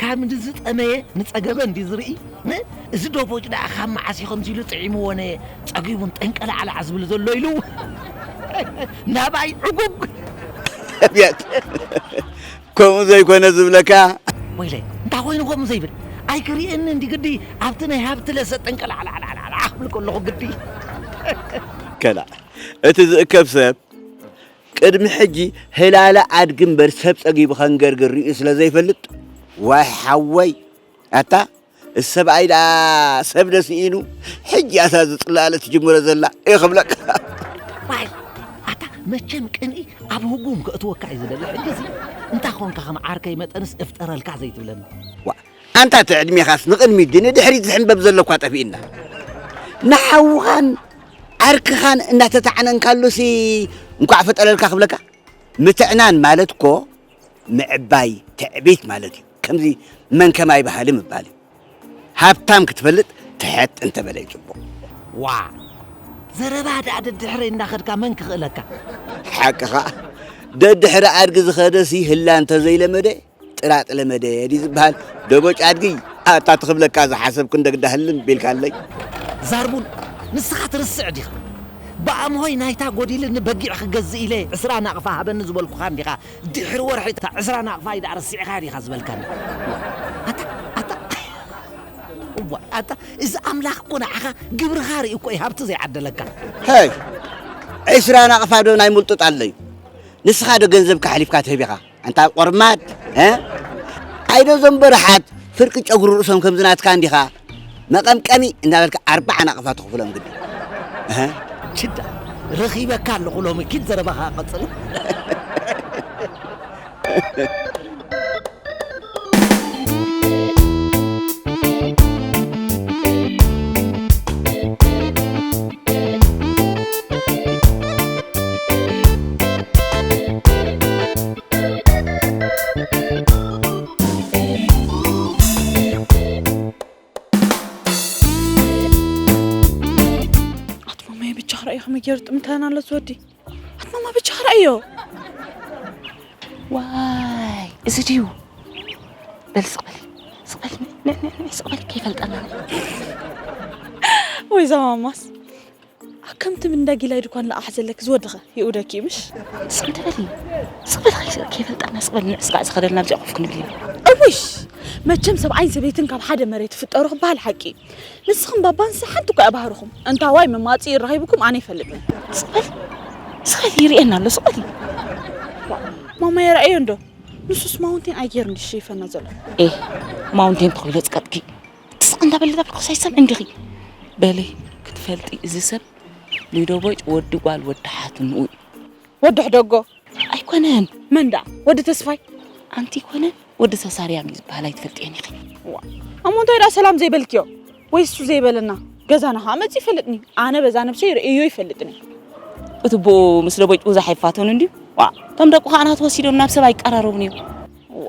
ካብ ንዝጠመየ ንጸገበ እንዲ ዝርኢ፣ ን-፣ እዚ ዶቦጭ ደኣ ካብ መዓስ እዩ ከምዚ ኢሉ ጥዒምዎ ነ-፣ ጸጊቡን ጠንቀላዕላዕ ዝብል ዘሎ ኢሉ ናባይ ዕጉግ። ኣብያት፣ ከምኡ ዘይኮነ ዝብለካ። ወይለይ፣ እንታይ ኮይኑ ከምኡ ዘይብል? ኣይክርእየኒ እንዲ ግዲ ኣብቲ ናይ ሃብቲ ለሰ ጠንቀላዕላዕላዕ ክብል ከለኹ ግዲ። ከላ፣ እቲ ዝእከብ ሰብ ቅድሚ ሕጂ ህላለ ኣድጊ እምበር ሰብ ጸጊቡ ከንገርግር ርእዩ ስለ ዘይፈልጥ፣ ዋይ ሓወይ፣ ኣታ፣ እዚ ሰብኣይ ደኣ ሰብ ዶ ስኢኑ፣ ሕጂ እያ እታ ዝጽላለ ትጅምሮ ዘላ፣ እየ ክብለካ። ዋይ፣ ኣታ፣ መቸም ቅንኢ ኣብ ህጉም ከእትወካ እዩ ዝደሊ። ሕጂ እዚ እንታይ ኾንካ ከም ዓርከይ መጠንስ እፍጠረልካ ዘይትብለኒ? ዋ፣ ኣንታ እቲ ዕድሜኻስ ንቕድሚት ድዩ ንድሕሪት ዝሕንበብ ዘሎ እኳ ጠፊእና። ንሓውኻን ዓርክኻን እናተታዕነ እንካሉሲ እንኳዕ ፈጠረልካ ክብለካ። ምትዕናን ማለት እኮ ምዕባይ፣ ትዕቢት ማለት እዩ። ከምዚ መን ከማይ በሃሊ ምባል እዩ። ሃብታም ክትፈልጥ ትሕት እንተበለ እዩ ጽቡቕ። ዋ፣ ዘረባ ደኣ ደድሕረይ እናኸድካ መን ክኽእለካ? ሓቅኻ፣ ደድሕሪ ኣድጊ ዝኸደሲ ህላ እንተዘይለመደ ጥራጥ ለመደ ድዩ ዝበሃል። ደቦጭ ኣድጊ፣ ኣታ ትኽብለካ ዝሓሰብኩ እንደግዳህልን ቢልካለይ። ዛርቡን፣ ንስኻ ትርስዕ ዲኻ? ብኣምሆይ ናይታ ጎዲልኒ በጊዕ ክገዝእ ኢለ ዕስራ ናቕፋ ሃበኒ ዝበልኩኻ እንዲኻ። ድሕሪ ወርሒ እታ ዕስራ ናቕፋ ኢዳ ረሲዕካ ዲኻ ዝበልካኒ? ኣታ፣ ኣታ፣ እዋ፣ ኣታ፣ እዚ ኣምላኽ እኮ ንዓኻ ግብርኻ ርኢ እኮ እዩ ሃብቲ ዘይዓደለካ። ሄይ፣ ዕስራ ናቕፋ ዶ ናይ ምልጡጥ ኣለዩ? ንስኻ ዶ ገንዘብካ ሓሊፍካ ትህብ ኢኻ? ኣንታ ቆርማድ፣ እ? ኣይዶ እዞም በረሓት ፍርቂ ጨጉሪ ርእሶም ከምዚ ናትካ እንዲኻ መቐምቀሚ እንዳበልካ ኣርባዓ ናቕፋ ትኽፍሎም ግዲ። እህ? ችዳ፣ ረኺበካ ኣለኹ ሎሚ፣ ኪድ ዘረባኻ ቀጽል። ኣትማማየ ብቻ ክረኣዮ ከመይ ገይሩ ጥምተና ኣሎ እዚ ወዲ። ኣትማማ ብቻ ክረኣዮ። ዋይ፣ እዚ ድዩ? በል ስቕ በሊ፣ ስቕ በሊ፣ ንዕ፣ ንዕ፣ ንዕ፣ ስቕ በሊ፣ ከይፈልጠና። ወይ እዛ ማማስ። ኣከምቲ እንዳ ጊላይ ድኳን ለኣሕ ዘለክ ዝወድኸ ይኡደኪ ምሽ? ስቕ እንተ በሊ፣ ስቕ በሊ፣ ከይ-፣ ከይፈልጠና ስቕ በሊ፣ ንዕ ስጋዕ ዝኸደልና ኣብዚኣ ኮፍ ክንብል ኢና። እውሽ! መቸም ሰብኣይን ሰበይትን ካብ ሓደ መሬት ይፍጠሩ ክበሃል ሓቂ እዩ። ንስኽን ባባንስ ሓንቲ እኳ እያ ባህርኹም። እንታዋይ መማጽኢ ይረኺብኩም ኣነ ይፈልጥን። ስቕ በሊ፣ ስቕ በሊ፣ ይርእየና ኣሎ፣ ስቕ በሊ። ማማ የረኣዮ እንዶ? ንሱስ ማውንቴን ኣይ ገይሩ እንዲ ሽፈና ዘሎ። ኤ፣ ማውንቴን ተኾይለ ጽቀጥኪ። ትስቕ እንዳበለ ዳብልኩስ ኣይሰምዕን ዲኺ? በሊ፣ ክትፈልጢ እዚ ሰብ ንደቦጭ ወዲ ጓል ወዲ ሓትንኡ እዩ። ወዲ ሕደጎ። ኣይኮነን። መን ደኣ? ወዲ ተስፋይ? ኣንቲ ኣይኮነን፣ ወዲ ተሳርያም እዩ ዝበሃል ኣይትፈልጥዮን ኢኺ። ዋ፣ እሞ እንታይ ደኣ ሰላም ዘይበልክዮ? ወይ እሱ ዘይበለና? ገዛና ኸዓ መጺኡ ይፈልጥኒ። ኣነ በዛ ነብሰይ ርእዮ ይፈልጥኒ። እቲ ብኡ ምስ ደቦጭ ብዙሕ ኣይፋተኑ እንድዩ። ዋ፣ እቶም ደቁ ኸዓ ናቱ ወሲዶም ናብ ሰብ ኣይቀራረቡን እዮም። ዋ፣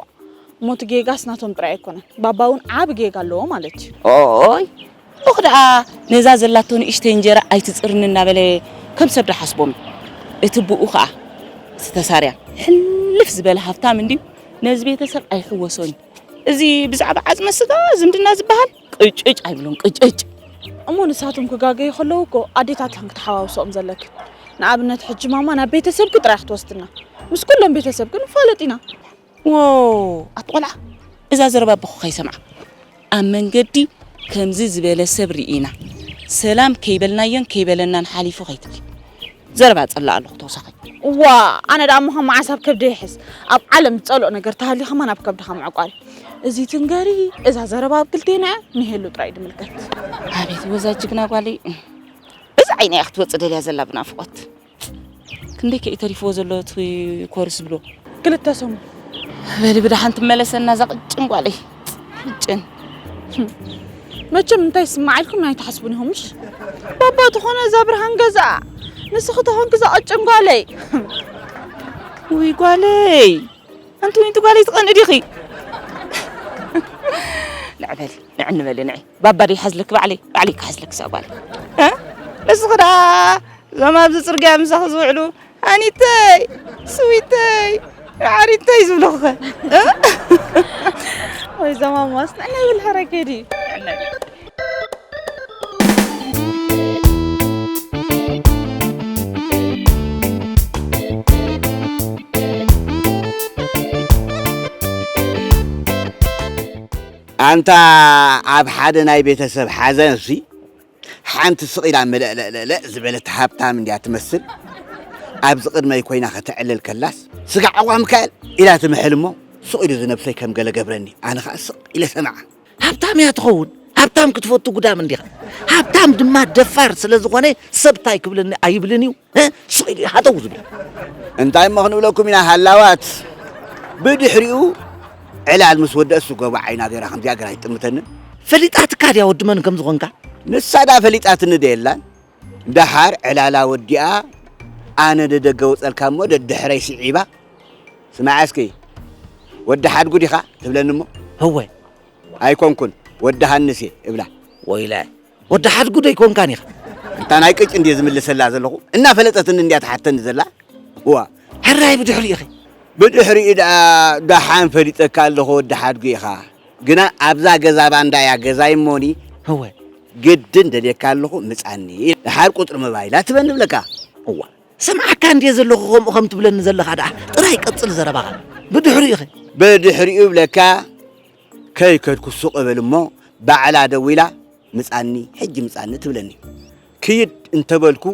እሞ እቲ ጌጋስ ናቶም ጥራይ ኣይኮነን። ባባ እውን ዓቢ ጌጋ ኣለዎ ማለት እዩ። ኦይ፣ ኡኽ ደኣ ነዛ ዘላቶ ንእሽተይ እንጀራ ኣይትጽርኒ እናበለ ከም ሰብ ዶ ሓስቦም እዩ። እቲ ብኡ ኸዓ እቲ ተሳርያ ሕልፍ ዝበለ ሃብታም እንድዩ። ነዚ ቤተሰብ ኣይሕወሶን እዩ። እዚ ብዛዕባ ዓጽመ ስጋ ዝምድና ዝበሃል ቅጭጭ ኣይብሎን፣ ቅጭጭ። እሞ ንሳቶም ክጋገዩ ከለዉ እኮ ኣዴታትክን ክትሓዋውስኦም ዘለክን። ንኣብነት ሕጂ ማማ ናብ ቤተሰብኪ ጥራይ ክትወስድና። ምስ ኩሎም ቤተሰብኪ ንፋለጥ ኢና። ዎ፣ ኣቲ ቆልዓ፣ እዛ ዘረባ ኣቦኺ ከይሰምዓ። ኣብ መንገዲ ከምዚ ዝበለ ሰብ ርኢና፣ ሰላም ከይበልናዮን ከይበለናን ሓሊፉ ከይትብሊ። ዘረባ ጸላእ ኣለኹ ተወሳኺ። እዋ፣ ኣነ ደኣ እሞ ከም መዓስ ኣብ ከብደይ ይሕዝ። ኣብ ዓለም ዝጸልኦ ነገር ተሃልዩ ከማን ኣብ ከብድኻ ምዕቋር እዩ። እዚ ትንገሪ፣ እዛ ዘረባ ኣብ ክልቴና እያ፣ ንሄሉ ጥራይ ድምልከት። ኣቤት ወዛ ጅግና ጓለይ። እዛ ዓይና እያ ክትወጽእ ደልያ ዘላ ብናፍቖት። ክንደይ ከ እዩ ተሪፍዎ ዘሎ እቲ ኮርስ ብሎ? ክልተ ሰሙን። በሊ ብደሓን ትመለሰና እዛ ቅጭን ጓለይ። ቅጭን። መቸም እንታይ ይስማዓልኩም ኣይትሓስቡን ኢኹም፣ ምሽ? ባባ ተኾነ እዛ ብርሃን ገዛ። ንስኺ ተኾንኪ እዛ ቅጭን ጓለይ። ውይ ጓለይ። ኣንቲ ወይንቲ ጓለይ ትቐንኢ ዲኺ? ንዕበል፣ ንዕንበል፣ ንዒ። ባባ ዶ ይሓዝለኪ ባዕለይ? ባዕለይ ክሓዝለኪ እዛ ጓለይ። እ? ንስኺ ደኣ እዞም ኣብዚ ጽርግያ ምሳኺ ዝውዕሉ፣ ሃኒተይ፣ ስዊተይ፣ ዓሪተይ ዝብሉኺ ኸ? እ? ወይ ዘማማስ፣ ንዕና ይብል ሐረኬዲ። ኣንታ ኣብ ሓደ ናይ ቤተሰብ ሓዘንሲ ሓንቲ ስቕ ኢላ መለእለእለእለእ ዝበለት ሃብታም እንድያ ትመስል። ኣብዚ ቅድመይ ኮይና ከተዕልል ከላስ፣ "ስጋዕ ኣቋ ሚካኤል!" ኢላ ትምሕል እሞ፣ ስቕ ኢሉ እዚ ነብሰይ ከም ገለ ገብረኒ። ኣነ ኸኣ ስቕ ኢለ ሰምዓ። ሃብታም እያ ትኸውን። ሃብታም ክትፈቱ ጉዳም እንዲኻ። ሃብታም ድማ ደፋር ስለ ዝኾነ፣ ሰብ ታይ ክብለኒ ኣይብልን እዩ። እ? ስቕ ኢሉ እዩ ሃጠው ዝብል። እንታይ እሞ ክንብለኩም ኢና ሃላዋት። ብድሕሪኡ ዕላል ምስ ወደእስ ጎቦ ዓይና ገይራ ከምዚኣ ገራ ኣይጥምተንን። ፈሊጣትካ ድያ ወዲ መን ከም ዝኾንካ? ንሳ ዳ ፈሊጣትኒ ዶ የላን? ደሓር ዕላላ ወዲኣ ኣነ ደደገ ወጸልካ እሞ ደድሕረይ ስዒባ። ስማዕ እስኪ፣ ወዲ ሓድጉ ዲኻ ትብለኒ እሞ? እወ። ኣይኮንኩን፣ ወዲ ሃንስ እየ እብላ። ወይለ፣ ወዲ ሓድጉ ዶ ኣይኮንካን ኢኻ? እንታ ናይ ቅጭ እንድየ ዝምልሰላ ዘለኹ፣ እናፈለጠትኒ እንድያ ትሓተኒ ዘላ። ዋ። ሕራይ ብድሕሪኡ ኢኺ። ብድሕሪኡ ደኣ ደሓን ፈሊጠካ ኣለኹ ወዲ ሓድጉ ኢኻ። ግና ኣብዛ ገዛ ባንዳ እያ ገዛይ እሞኒ። እወ። ግድን ደልየካ ኣለኹ ምጻኒ። ደሓር ቁጽሪ ሞባይላ ትበኒ ብለካ። እዋ። ሰምዓካ እንድየ ዘለኹ ከምኡ ከም ትብለኒ ዘለኻ ደኣ። ጥራይ ቀጽል ዘረባኻ። ብድሕሪኡ ኢኺ። ብድሕሪኡ ብለካ ከይከድኩ ሱቕ እብል እሞ ባዕላ ደዊላ ምጻኒ፣ ሕጂ ምጻኒ ትብለኒ። ክይድ እንተበልኩ፣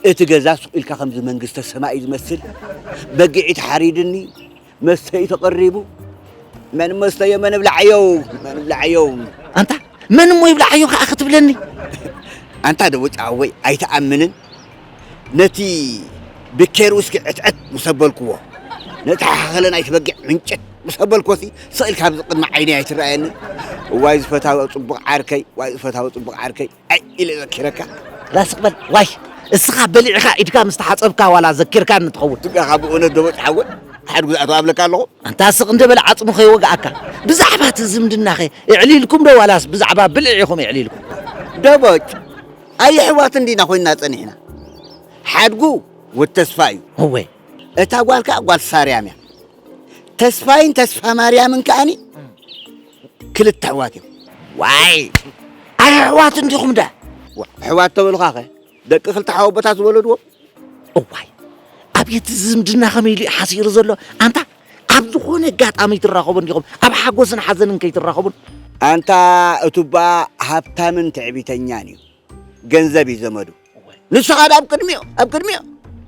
እቲ ገዛ ሱቕ ኢልካ ከምዚ መንግስተ ሰማይ እዩ ዝመስል። በጊዕ ተሓሪድኒ፣ መስተ እዩ ተቐሪቡ። መን መስተዮ፣ መን ብላዓዮ፣ መን ብላዓዮ። ኣንታ፣ መን እሞ ይብላዓዮ ከኣ ክትብለኒ? ኣንታ ደቦጭ ሓወይ፣ ኣይትኣምንን። ነቲ ብኬር ውስኪ ዕትዕት ምስ ኣበልክዎ፣ ነቲ ሓኸለ ናይቲ በጊዕ ምንጭት ምስ ኣበልክዎሲ፣ ስቕ ኢልካ ኣብዚ ቅድሚ ዓይነይ ኣይትረኣየንን። እዋይ ዝፈታወ ጽቡቕ ዓርከይ፣ ዋይ ዝፈታወ ጽቡቕ ዓርከይ፣ ኣይ ኢለ ዘኪረካ። ላስቕ በል፣ ዋይ፣ እስኻ በሊዕኻ ኢድካ ምስ ተሓጸብካ ዋላ ዘኪርካኒ ትኸውን። ትብለኻ ብእውነት ደቦጭ ሓወይ፣ ሓድጉ ዝኣተው ኣብለካ ኣለኹ። ኣንታ ስቕ እንደ በል ዓጽሙ ከይወግኣካ። ብዛዕባ እቲ ዝምድናኸ የዕሊልኩም ዶ ዋላስ ብዛዕባ ብልዒ ኢኹም የዕሊልኩም? ደቦጭ፣ ኣየሕዋት እንዲና ኮይንና ጸኒሕና። ሓድጉ ወድ ተስፋ እዩ። እወ። እታ ጓል ከኣ ጓል ሳርያም እያ። ተስፋይን ተስፋ ማርያምን ከኣኒ ክልተ ኣሕዋት እዮም። ዋይ! ኣይ ኣሕዋት እንዲኹም ዳ? ዋ፣ ኣሕዋት ተበሉኻኸ? ደቂ ክልተ ሓወቦታት ዝወለድዎም? እዋይ! ኣብየት ዝምድና ከመይ ኢሉ እዩ ሓሲሩ ዘሎ? ኣንታ ኣብ ዝኾነ ኣጋጣሚ ትራኸቡ እንዲኹም፣ ኣብ ሓጎስን ሓዘንን ከይትራኸቡን? ኣንታ እቱባ ሃብታምን ትዕቢተኛን እዩ። ገንዘብ እዩ ዘመዱ። ንስኻ ደኣ ኣብ ቅድሚኡ፣ ኣብ ቅድሚኡ።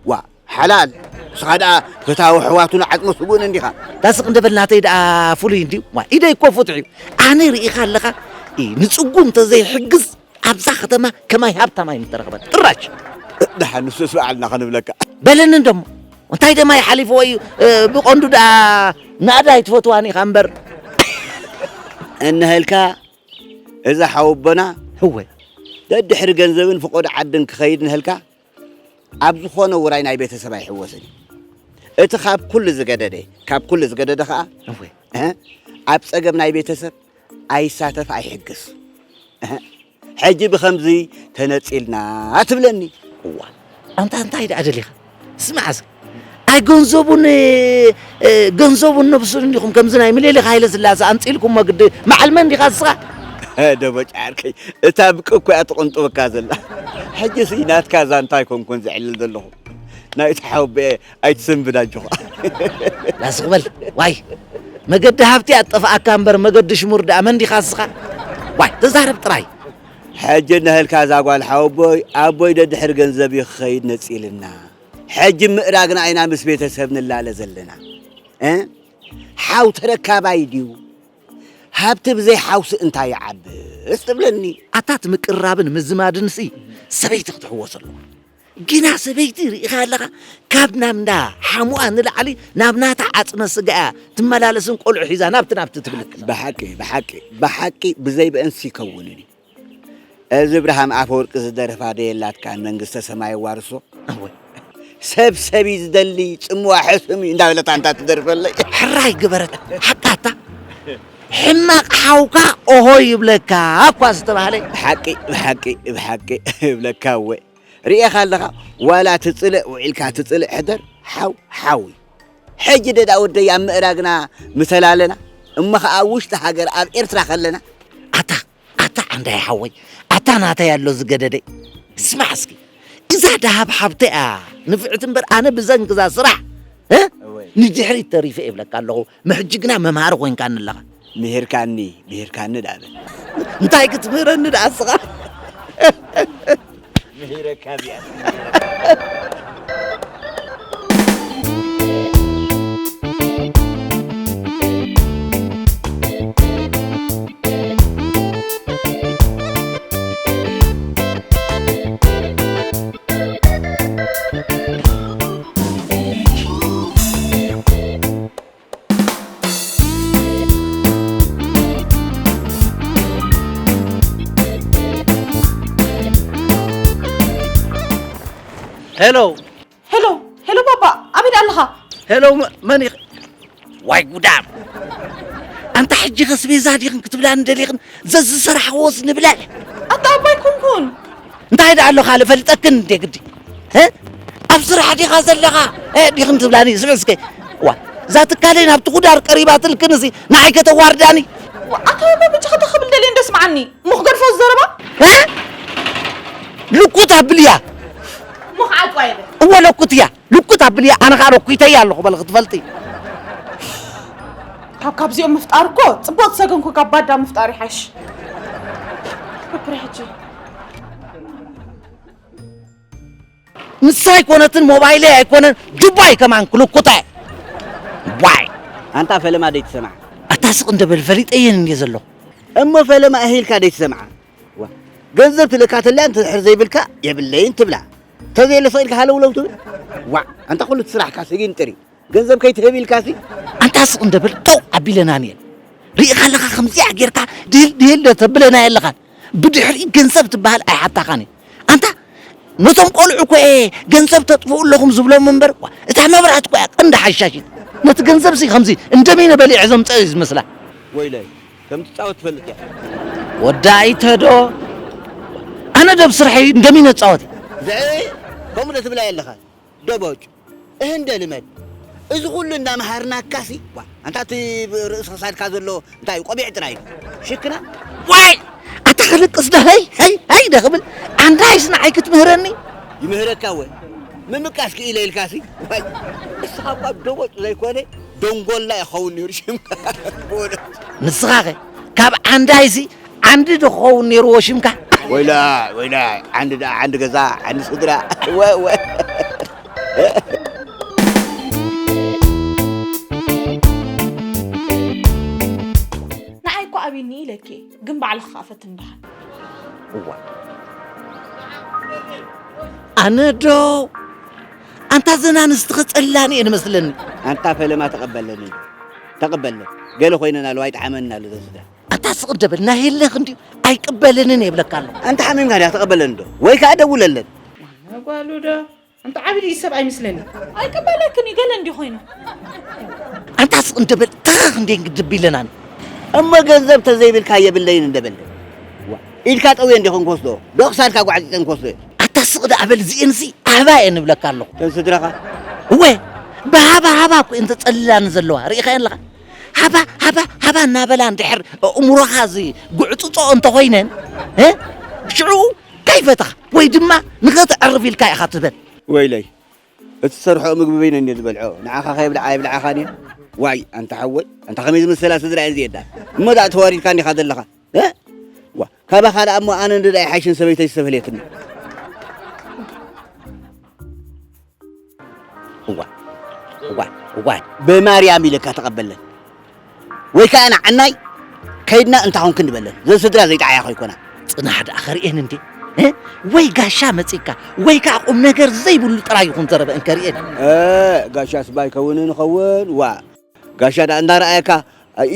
ዋ፣ ሓላል። ንስኻ ደኣ ፈታዊ ኣሕዋቱ ንዓጽመ ስጉእን እንዲኻ። ዳስቕ እንደ በል ናተይ ደኣ ፍሉይ እንድዩ። ዋ፣ ኢደይ እኮ ፍቱሕ እዩ። ኣነ ርኢኻ ኣለኻ፣ ኢ፣ ንጽጉም ተዘይሕግዝ ኣብዛ ከተማ ከማይ ሃብታም ኣይምተረኽበን። ጥራች። ደሓን ንሱስ በዓልና ከንብለካ። በለኒ እንደሞ። እንታይ ደማይ ሓሊፍዎ እዩ፣ እ፣ ብቐንዱ ደኣ ናእዳ ኣይትፈትዋን ኢኻ እምበር። እንሀልካ እዛ ሓወቦና ህወ። ደድሕሪ ገንዘብን ፍቖዶ ዓድን ክኸይድ እንሀልካ ኣብ ዝኾነ ውራይ ናይ ቤተሰብ ኣይሕወስን እዩ። እቲ ካብ ኩሉ ዝገደደ፣ ካብ ኩሉ ዝገደደ ኸኣ ህወ። እ፣ ኣብ ጸገም ናይ ቤተሰብ ኣይሳተፍ ኣይሕግዝ። እ፣ ሕጂ ብኸምዚ ተነጺልና ትብለኒ። እዋ፣ ኣንታ እንታይ ደኣ ደሊኻ? ስማዕ እስከ፣ ኣይ ገንዘቡን፣ እ፣ ገንዘቡን ነብሱን እንዲኹም ከምዚ ናይ ምኒልክ ሃይለ ስላሰ ኣምጺእልኩሞ ግዲ መዓል መን ዲኻ ንስኻ? ደቦጭ ዓርከይ፣ እታ ብቂ እኮ እያ ትቕንጥወካ ዘላ። ሕጂሲ ናትካ ዛንታ ኣይኮንኩን ዘዕልል ዘለኹ። ናይቲ ሓወቦኤ ኣይትሰንብድ ኣጆኻ። ላስቕ በል፣ ዋይ። መገዲ ሃብቲ ኣጠፍኣካ እምበር መገዲ ሽሙር ደኣ መን ዲኻ ንስኻ? ዋይ፣ ተዛረብ ጥራይ። ሕጂ እንሀልካ እዛ ጓል ሓወቦይ፣ ኣቦይ ደድሕሪ ገንዘብ እዩ ክኸይድ ነጺልና። ሕጂ ምእራግና ኢና ምስ ቤተሰብ ንላለ ዘለና። እ? ሓው ተረካባይ ድዩ? ሃብቲ ብዘይ ሓውሲ እንታይ ይዓብስ ትብለኒ? ኣታ እቲ ምቅርራብን ምዝማድንሲ ሰበይቲ ክትሕወስ ኣለዋ። ግና ሰበይቲ ርኢኻ ኣለኻ፣ ካብ ናብ እንዳ ሓሙኣ ንላዕሊ ናብ ናታ ዓጽመ ስጋ እያ ትመላለስን ቆልዑ ሒዛ ናብቲ ናብቲ ትብልክ። ብሓቂ፣ ብሓቂ፣ ብሓቂ ብዘይ ብእንስ ይከውንን እዩ። እዚ እብርሃም ኣፈወርቂ ዝደረፋ ዶ የላትካን መንግስተ ሰማይ ዋርሶ? እወ። ሰብ ሰብ እዩ ዝደሊ፣ ጽምዋ ሕሱም እዩ እንዳበለት ኣንታ ትደርፈለይ። ሕራይ ግበረት፣ ሓቃታ። ሕማቕ ሓውካ ኦሆ ይብለካ እኳ ዝተባህለ። ብሓቂ፣ ብሓቂ፣ ብሓቂ ይብለካ እወ። ርኢኻ ኣለኻ፣ ዋላ ትጽልእ ውዒልካ ትጽልእ ሕደር፣ ሓው ሓው እዩ። ሕጂ ደዳ ወደይ ኣብ ምእራግና ምተላለና፣ እሞ ኸኣ ኣብ ውሽጢ ሃገር ኣብ ኤርትራ ከለና። ኣታ፣ ኣታ ዓንዳይ ሓወይ፣ ኣታ ናተይ ኣሎ ዝገደደይ። ስማዕ እስኪ፣ እዛ ደሃብ ሓብተይ እያ ንፍዕቲ እምበር ኣነ ብዘንግዛ ስራሕ፣ እ? እወይ። ንድሕሪት ተሪፈ ይብለካ ኣለኹ። ምሕጂ ግና መምሃሪ ኮይንካኒ ኣለኻ። ምሂርካኒ፣ ምሂርካኒ ደኣ በል። እንታይ ክትምህረኒ ደኣ እስኻ? ምሂረካ እዚኣ። ሄሎ። ሄሎ፣ ሄሎ ባባ፣ ኣበይ ኣለኻ? ሄሎ፣ መ-፣ መን ኢኽ? ዋይ ጉዳም! ኣንታ ሕጂ ኸስ ቤዛ ዲኽን ክትብላኒ ደሊኽን? ዘዝሰራሕዎስ ንብለዕ። ኣታ ኣባይ ኩንኩን። እንታይ ደኣ ኣሎ ካልእ ፈልጠክን እንዴ ግዲ? እ? ኣብ ስራሕ ዲኻ ዘለኻ? እ፣ ዲኽን ትብላኒ? ስምዕ እስከ። ዋ፣ እዛ ትካለይ ናብቲ ጉዳር ቀሪባትልክን እዚ ንዓይ ከተዋርዳኒ? ዋ፣ ኣታ ባባ ብቻ ከተኽብል ደልየ እንደ ስምዓኒ። እሞ ክገድፎ ዝዘረባ? እ? ልኩት ኣብልያ። እሞ ከዓ ጧ ይበል። እወ ለኩት እያ። ልኩት ኣብልያ። ኣነ ከዓ ለኩተያ ኣለኹ በል ክትፈልጢ። ካብ ካብዚኦም ምፍጣር እኮ ጽቡቕ ዝሰገንኩ ካብ ባዳ ምፍጣር ይሓይሽ። ክብሪ ሕጂ። ንሳ ኣይኮነትን ሞባይለይ ኣይኮነን ጁባይ ከማን ክልኩተ። ዋይ። ኣንታ ፈለማ ደይትሰምዓ። ኣታ ስቕ እንደ በል ፈሊጠየን እንድየ ዘለኹ። እሞ ፈለማ እሂልካ ደይትሰምዓ። ዋ፣ ገንዘብ ትልእካ ተልያ እንተ ድሕር ዘይብልካ የብለይን ትብላ። ተዘየለ ስቕ ኢልካ ሃለውለው ትብል። ዋ፣ ኣንታ ኩሉ እቲ ስራሕካ ስጊን ጥሪ። ገንዘብ ከይትህብ ኢልካሲ? ኣንታ ስቕ እንደ በል ጠው ኣቢለናን እየን። ርኢኻ ኣለኻ ከምዚኣ ጌርካ ድህል ድህል ዶ ተብለና የለኻን። ብድሕሪኡ ገንዘብ ትበሃል ኣይሓታኻን እዩ። ኣንታ ነቶም ቆልዑ እኮ እየ ገንዘብ ተጥፍኡ ኣለኹም ዝብሎም እምበር፣ ዋ፣ እታ መብራት እኮ እያ ቀንዲ ሓሻሽት። ነቲ ገንዘብሲ ከምዚ እንደሚነ በሊዐ ዘምፀኦ እዩ ዝመስላ። ወይለይ፣ ከም ትጻወት ትፈልጥ እያ። ወዳኢተ ዶ? ኣነ ዶ ብስርሐይ እንደሚነ እጻወት እየ? ዘዒ፣ ከምኡ ዶ ትብላ ኣለኻ? ደቦጭ፣ እህ እንደ ልመድ። እዚ ኩሉ እንዳመሃርናካሲ፣ ዋ፣ ኣንታ እቲ ርእሲ ክሳድካ ዘሎ እንታይ እዩ? ቆቢዕ ጥራይ እዩ። ሽክና? ዋይ! ኣታ ክልቅስ ዶ? ሀይ፣ ሀይ፣ ሀይ ዶ ክብል? ኣንዳይስ ንዓይ ክትምህረኒ? ይምህረካ ወ? ምምቃስ ክኢለ ኢልካሲ? ዋይ! ንስኻ እኳ ደቦጭ ዘይኮነ፣ ደንጎላ ይኸውን ነይሩ ሽምካ። በእውነት። ንስኻኸ ካብ ኣንዳይሲ ዓንዲ ዶ ክኸውን ነይርዎ ሽምካ? ወይላ፣ ወይላ፣ ዓንዲ ደኣ ዓንዲ ገዛ፣ ዓንዲ ስድራ። ወ-፣ ወ-። ንዓይ እኮ ኣብኒ ኢለኪ፣ ግን ባዕልኺ ከኣ ፈትኒ ደሓን። እዋ። ኣነ ዶ? ኣንታ ዘን ኣንስቲ ኸጸላኒ እየን መስለኒ። ኣንታ ፈለማ ተቐበለኒ። ተቐበለ። ገለ ኮይነን ኣለዋ፣ ኣይጠዓመንን ኣሎ ዘስዳ። ኣታ ስቕ ደብል፣ ናይ የለኽ እንድዩ ኣይቅበልንን የብለካ ኣለኹ። ኣንታ ሓሚምካ ድያ ተቐበለን ዶ? ወይ ከኣ ደውለለን። ጓሉ ዶ? ኣንታ ዓብዲ ሰብ ኣይመስለኒ። ኣይቅበለክን እዩ፣ ገለ እንድዩ ኮይኑ። ኣንታ ስቕ ደብል፣ ተኸኽ እንዴ እንግድብ ኢለናን። እሞ ገንዘብ ተዘይብልካ የብለይን እንደበለ። ዋ፣ ኢድካ ጠውየ እንዲኹም ክወስዶ? ዶ ክሳድካ ጓዕጺጸን ክወስዶ? ኣታ ስቕ ደኣ በል፣ እዚኤንሲ ኣህባ እየን እብለካ ኣለኹ። ተን ስድራኻ? እወ፣ ብሃባ ሃባ እኮ እየን ተጸልላኒ ዘለዋ። ርኢኻየን ኣለኻ? ሃባ፣ ሃባ፣ ሃባ እናበላ እንድሕር ኣእምሮኻ እዚ ጉዕጽጾ እንተኾይነን፣ እ? ሽዑ ከይፈተኻ ወይ ድማ ንኸተዕርፍ ኢልካ ኢኻ ትበል። ወይለይ፣ እቲ ዝሰርሖ ምግቢ በይነን እየ ዝበልዖ። ንዓኻ ከየብልዓ የብልዓኻን እየ። ዋይ፣ ኣንታ ሓወይ፣ ኣንታ ከመይ ዝመሰላ ስድራ እየን ዝየዳ። እሞ ደኣ ተዋሪድካ እንዲኻ ዘለኻ። እ? ዋ፣ ካባኻ ደኣ እሞ ኣነ እንድዳ ይሓይሽን ሰበይተይ ዝተፈልየትኒ። እዋይ እዋይ፣ ብማርያም ኢለካ ተቐበለን። ወይ ከኣ ንዓናይ ከይድና እንታ ኾንክን ንበለን። ዘን ስድራ ዘይጠዓያ ኮይኮና። ጽናሕ ደኣ ከርእየን እንዴ? እ? ወይ ጋሻ መጺካ፣ ወይ ከኣ ቁም ነገር ዘይብሉ ጥራይ ይኹን ዘረበ እንከርእየን። እ፣ ጋሻ ስባይ ከውን ንኸውን፣ ዋ። ጋሻ ደኣ እንዳረኣየካ፣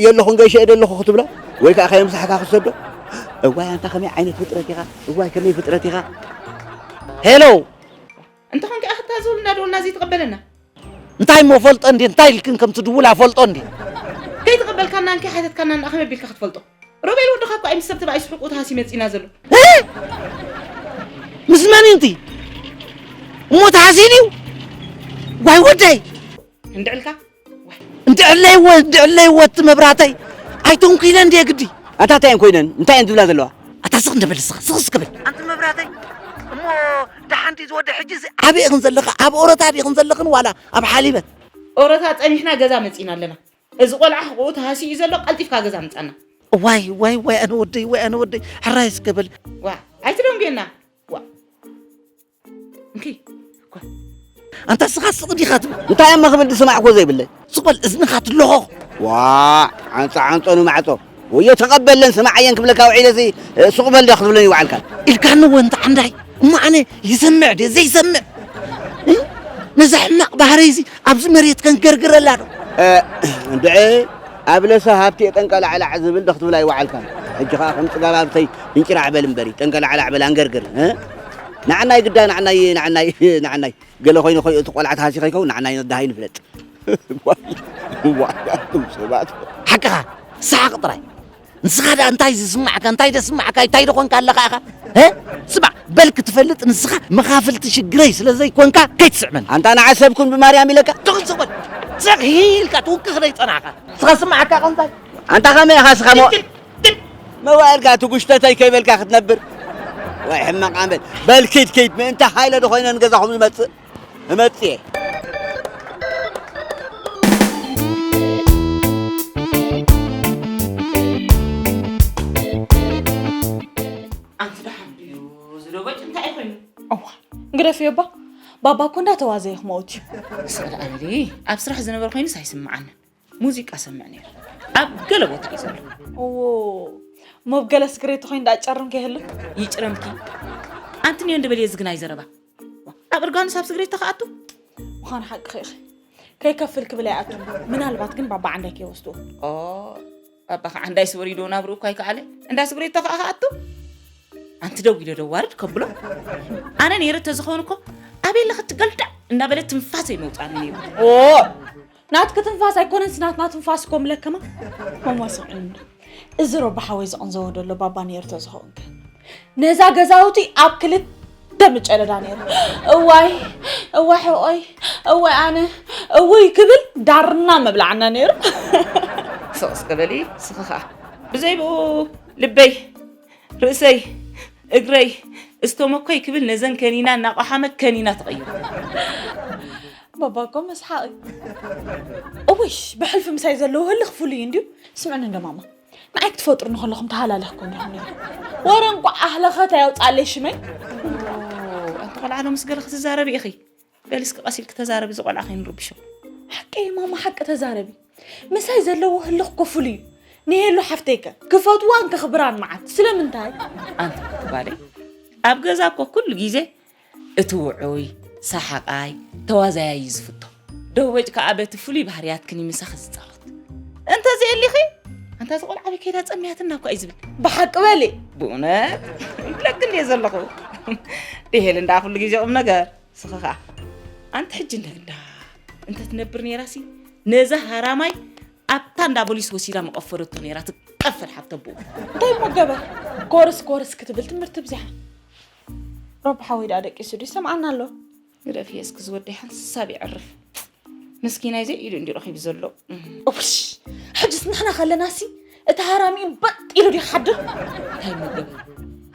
የለኹን ገይሸ እየ ደለኹ ክትብሎ፣ ወይ ከኣ ከየምሳሕካ ክትሰዶ። እዋይ ኣንታ ከመይ ዓይነት ፍጥረት ኢኻ፣ እዋይ ከመይ ፍጥረት ኢኻ። ሄሎ! እንተ ኾንካ ኣኽታ ዝብል እንዳደወልና ዘይትቐበለና? እንታይ እሞ ፈልጦ እንዴ? እንታይ ኢልክን ከም ትድውላ ፈልጦ እንዴ? ከይተቐበልካናን ከይሓተትካናን ደኣ ከመይ ኣቢልካ ክትፈልጦ? ሮቤል ወድኻ እኮ እዩ ምስ ሰብ ተባኢሱ ሕቁኡ ተሃስዩ መጺእና ዘሎ። እ? ምስ መን እዩ እቲ? እሞ ተሃስዩ ድዩ? ዋይ ወደይ! እንድዕልካ? ዋይ። እንድዕለይዎ፣ እንድዕለይዎ እቲ መብራተይ። ኣይተንኲለን ድየ ግዲ? ኣታ እንታይ እየን ኮይነን? እንታይ እየን ዝብላ ዘለዋ? ኣታ ስኽ እንደ በል ስኽ፣ ስኽ እስከ በል። ኣንቲ መብራተይ፣ እሞ ደሓን ድዩ ዝወደ ሕጂ እዚ? ኣበይ ኢኽን ዘለኻ? ኣብ ኦረታ ዲኽን ዘለኽን ዋላ ኣብ ሓሊበት? ኦረታ ጸኒሕና ገዛ መጺእና ኣለና። እዚ ቆልዓ ሕቑኡ ተሃስዩ እዩ ዘሎ፣ ቀልጢፍካ ገዛ ምጻና። ዋይ፣ ዋይ፣ ዋይ፣ ኣነ ወደይ፣ ዋይ፣ ኣነ ወደይ፣ ሕራይ እስከ በል። ዋ፣ ኣይትደንጉየና። ዋ። እንኪ፣ ኳ። ኣንታ ስኻ ስቕ ዲኻ ትብል? እንታይ እሞ ክብል ዝሰማዕኩዎ ዘይብለይ? ስቕ በል፣ እዝንኻ ትለኾ። ዋ፣ ዓንጻ ዓንጾ ንማዕጾ። ወዮ ተቐበለን ስማዓየን ክብለካ ውዒለሲ፣ እ፣ ስቕ በል ዶ ክትብለኒ ይውዓልካ? ኢልካኒ ወ እንተ ዓንዳይ። እሞ ኣነ ይሰምዕ ድየ ዘይሰምዕ? እ? ነዚ ሕማቕ ባህረይሲ ኣብዚ መሬት ከንገርግረላ ዶ? እ፣ እንድዒ ኣብ ለሰ ሃብቲ ጠንቀላዕላዕ ዝብል ዶ ክትብል ኣይወዓልካን? ሕጂ ኸኣ ከም ጽጋብ ኣብተይ ፍንጭራዕ በል እምበሪ፣ ጠንቀላዕላዕ በል ኣንገርግር፣ እ? ንዓናይ ግዳ፣ ንዓናይ፣ ንዓናይ፣ ንዓናይ። ገለ ኮይኑ ኾይ እቲ ቆልዓ ተሃሲ ከይከውን ንዓናይ ነዳሃይ ንፍለጥ። ዋይ፣ ዋይ፣ ኣቱም ሰባት። ሓቅኻ፣ ሰሓቕ ጥራይ። ንስኻ ደኣ እንታይ ዝስማዕካ፣ እንታይ ደስማዕካ፣ እንታይ ደኾንካ ኣለኻ ኢኻ? እ? ስማዕ፣ በል ክትፈልጥ ንስኻ መኻፍልቲ ሽግረይ ስለ ዘይኮንካ ከይትስዕመኒ። ኣንታ ንዓ ሰብ ኩን ብማርያም ኢለካ። ትኹን ስቕ በል። ስቕ ኢልካ ትውክኽ ደይ ጸናሕካ። ንስኻ ስማዕካ ኸ እንታይ? ኣንታ ኸመይ ኢኻ ስኻ ሞ-፣ መዋእልካ እቲ ጉሽተተይ ከይበልካ ክትነብር? ወይ ሕማቕ ኣንበል። በል ኪድ ኪድ፣ ምእንቲ ሃይለ ዶ ኮይነ ንገዛኹም ዝመጽእ? እመጽእ እየ። ኣንቲ ደሓን ድዩ ዝደበጭ እንታይ ኮይኑ? እዋ፣ ግደፍዮ እባ። ባባ እኮ እንዳተዋዘየ ክመውት እዩ። ስቕ ደኣ በሊ፣ ኣብ ስራሕ ዝነበር ኮይኑስ ኣይስምዓንን። ሙዚቃ ሰምዕ ነይረ። ኣብ ገለ ቦታ እዩ ዘሎ። እዎ፣ መብ ገለ ስግሬት ኮይኑ ደኣ ጨርም ከይህሉ? ይጭረምኪ። ኣንቲ ንዮ እንደበልየ ዝግናይ ዘረባ። ኣብ እርጋኑስ ኣብ ስግሬት ተኸኣቱ? ምዃኑ ሓቅኺ ኢኺ። ከይከፍል ክብል ኣይኣቱን። ምናልባት ግን ባባ ዓንዳይ ከይወስድዎ። ኦ፣ ባባ ከዓ ዓንዳይ ስወር ኢሉ ናብርኡ እኳ ኣይከኣለ። እንዳ ስግሬት ተኸኣ ከኣቱ? ኣንቲ ደው ኢለ ደዋርድ ከብሎ? ኣነ ነይረ ተዝኸውን እኮ ኣበይ ኣለኺ ትገልዳዕ እናበለ ትንፋሰይ መውፃኒ ነይሩ። ኦ! ናትኪ ትንፋስ ኣይኮነንስ ናትና ትንፋስ እኮ ምለከማ። ማማ ስምዕኒ እንዶ። እዚ ረቢ ሓወይ ዝቕንዘዎ ደሎ ባባ ነይሩ ተዝኸውን ከ? ነዛ ገዛውቲ ኣብ ክልተ ምጨለዳ ነይሩ። እዋይ፣ እዋይ ሕቖይ፣ እዋይ ኣነ፣ እውይ ክብል ዳርና መብላዕና ነይሩ። ስቕ እስከ በሊ፣ ስኺ ኸኣ። ብዘይ ብኡ ልበይ፣ ርእሰይ፣ እግረይ፣ እስተመኮይ ክብል ነዘን ከኒና እናቋሓመ ከኒና ተቐይሩ። ባባ እኮ መስሓቒ። እውሽ፣ ብሕልፊ ምሳይ ዘለዎ ህልኽ ፍሉይ እንድዩ። ስምዕኒ እንዶ ማማ፣ ንዓይ ክትፈጥሩኒ ከለኹም ተሃላለኽኩም ኢኹም ነይሩ። ወረ እንቋዕ ኣህለኸት ኣየውፅኣለይ ሽመይ። ኦ፣ ኣንቲ ቆልዓ ሎምስ ገለ ክትዛረቢ ኢኺ። በሊ እስኪ ቀስ ኢልኪ ተዛረቢ፣ እዚ ቆልዓ ከይንርብሾ። ሓቀይ ማማ፣ ሓቂ ተዛረቢ። ምሳይ ዘለዎ ህልኽ እኮ ፍሉይ እዩ። ንሄሉ ሓፍተይ ከ ክፈትዋን ከኽብራን መዓት። ስለምንታይ? ኣንቲ ጓለይ፣ ኣብ ገዛ እኮ ኩሉ ግዜ እቲ ውዑይ፣ ሰሓቓይ፣ ተዋዛያይ እዩ ዝፍቶ። ደወጭ ከኣ በቲ ፍሉይ ባህርያትክን እዩ ምሳኺ ዝጻወት። እንተዘየሊኺ፣ ኣንታ እዚ ቆልዓ ኣበይ ከይዳ ጸምያትና እኮ እዩ ዝብል። ብሓቂ በሊ። ብእውነት ይብለኪ እንድየ ዘለኹ። ድሄል እንዳ ኩሉ ግዜ ቁም ነገር። ስኺ ኸኣ፣ ኣንቲ ሕጂ እንደ እንዳ እንተ ትነብር ነይራሲ፣ ነዛ ሃራማይ ኣብታ እንዳ ቦሊስ ወሲዳ መቐፈረቶ ነይራ ትቀፈል ሓብተ ኣቦኡ። እንታይ እሞ ገበር? ኮርስ ኮርስ ክትብል ትምህርቲ ብዚሓ። ረቢ ሓወይ ደኣ ደቂሱ ድዩ ይሰምዓና ኣሎ? ግደፍዮ እስኪ ዝወደይ ሓንሳብ የዕርፍ። ምስኪናይ ዘይኢዱ እንድዩ ረኺቡ ዘሎ። እውሽ፣ ሕጅስ ንሕና ከለናሲ፣ እቲ ሃራሚኡ በጥ ኢሉ ድዩ ክሓድር? እንታይ እሞ ገበር?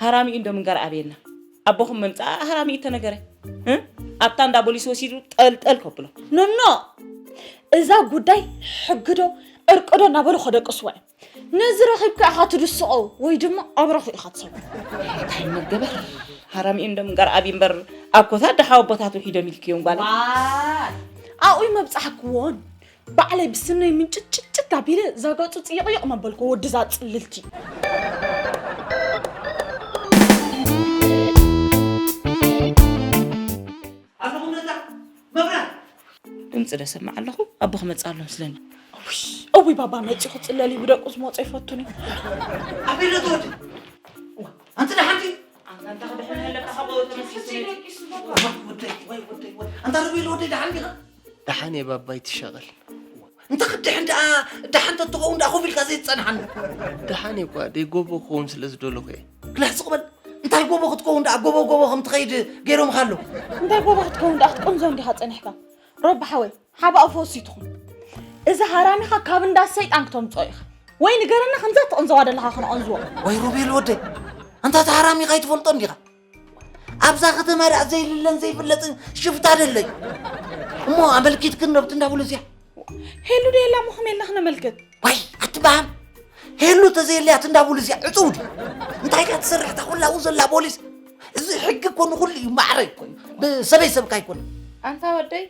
ሃራሚኡ እንዶ ምንጋር ኣበየና። ኣቦኹም መምጽኣ ሃራሚኡ ተነገረ። እ? ኣብታ እንዳ ቦሊስ ወሲዱ ጠልጠል ከብሎ። ኖኖ! እዛ ጉዳይ ሕጊ ዶ ዕርቂ ዶ እናበሉ ከደቅስዋ እዮም። ነዚ ረኺብካ ኢኻ ትድስቖ ወይ ድማ ኣብረኹ ኢኻ ትሰብሮ። እንታይ እሞ ገበር? ሃራሚኡ እንዶ ምንጋር ኣብዩ እምበር ኣብ ኮታ ደሓው ኣቦታት ውሒዶም ኢልክዮም ጓለይ። ዋይ! ኣብኡ መብጻሕክዎን ባዕለይ ብስነይ ምንጭጭጭጭ ኣቢለ እዛ ገጹ ጽይቕይቕ መበልኩ ወዲ እዛ ጽልልቲ። ኣለኹም ነዛ መብራት። ድምፂ ዶ ሰማዕ ኣለኹ? ኣቦ ክመፅእ ኣሎ ምስለኒ። እውይ፣ እውይ ባባ መፂኡ ክፅለል እዩ ብደቁ ዝመፆ ይፈቱን እዩ። ኣበይ ኣሎ እቲ ወዲ? ኣንቲ ደሓን ድዩ? ኣንታ እንታይ ክድሕን ኣለካ? ካብ ወዲ ተመሲሱ ነፂ። ወይ ወደይ፣ ወይ ወደይ፣ ወይ። ኣንታ ሮቤል ወደይ ደሓን ዲኻ? ደሓን እየ ባባ ኣይትሻቐል። እንተ ክድሕን ደኣ፣ ደሓን ተትኸውን ደኣ ኮፍ ኢልካ ዘይትጸንሓኒ። ደሓን እየ እኳ ደይ ጎቦ ክኸውን ስለ ዝደለኹ እየ። ግላዕ ስቕ በል። እንታይ ጎቦ ክትከውን ደኣ፣ ጎቦ ጎቦ ከም ትኸይድ ገይሮምኻ ኣለዉ። እንታይ ጎቦ ክትከውን ደኣ ክትቅንዞ እንዲኻ ጸኒሕካ? ሮቢ ሓወይ፣ ሓባኡ ፈውስ ይትኹን። እዚ ሃራሚኻ ካብ እንዳ ሰይጣን ክተምጽኦ ኢኻ። ወይ ንገረና ከምዛ ትቕንዘዋ ደለኻ ክነቐንዝዎ። ወይ ሮቤል ወደይ፣ ኣንታ እቲ ሃራሚኻ ኣይትፈልጦን ዲኻ? ኣብዛ ከተማ ደኣ ዘይልለን ዘይፍለጥን ሽፍታ ደለይ። እሞ ኣመልኪትክን ነብቲ እንዳበሉ እዚኣ። ሄሉ ዶ የላ እሞ ከመይ ኢልና ክነመልክት? ዋይ፣ ኣትበሃል። ሄሉ ተዘየለያ እቲ እንዳበሉ እዚኣ ዕጹው ድዩ? እንታይ ድያ ትሰርሕ እታ ኩላ ኣብኡ ዘላ ፖሊስ? እዚ ሕጊ እኮ ንኹሉ እዩ፣ ማዕረ እኮ እዩ። ብሰበይ ሰብካ ኣይኮነን። ኣንታ ወደይ፣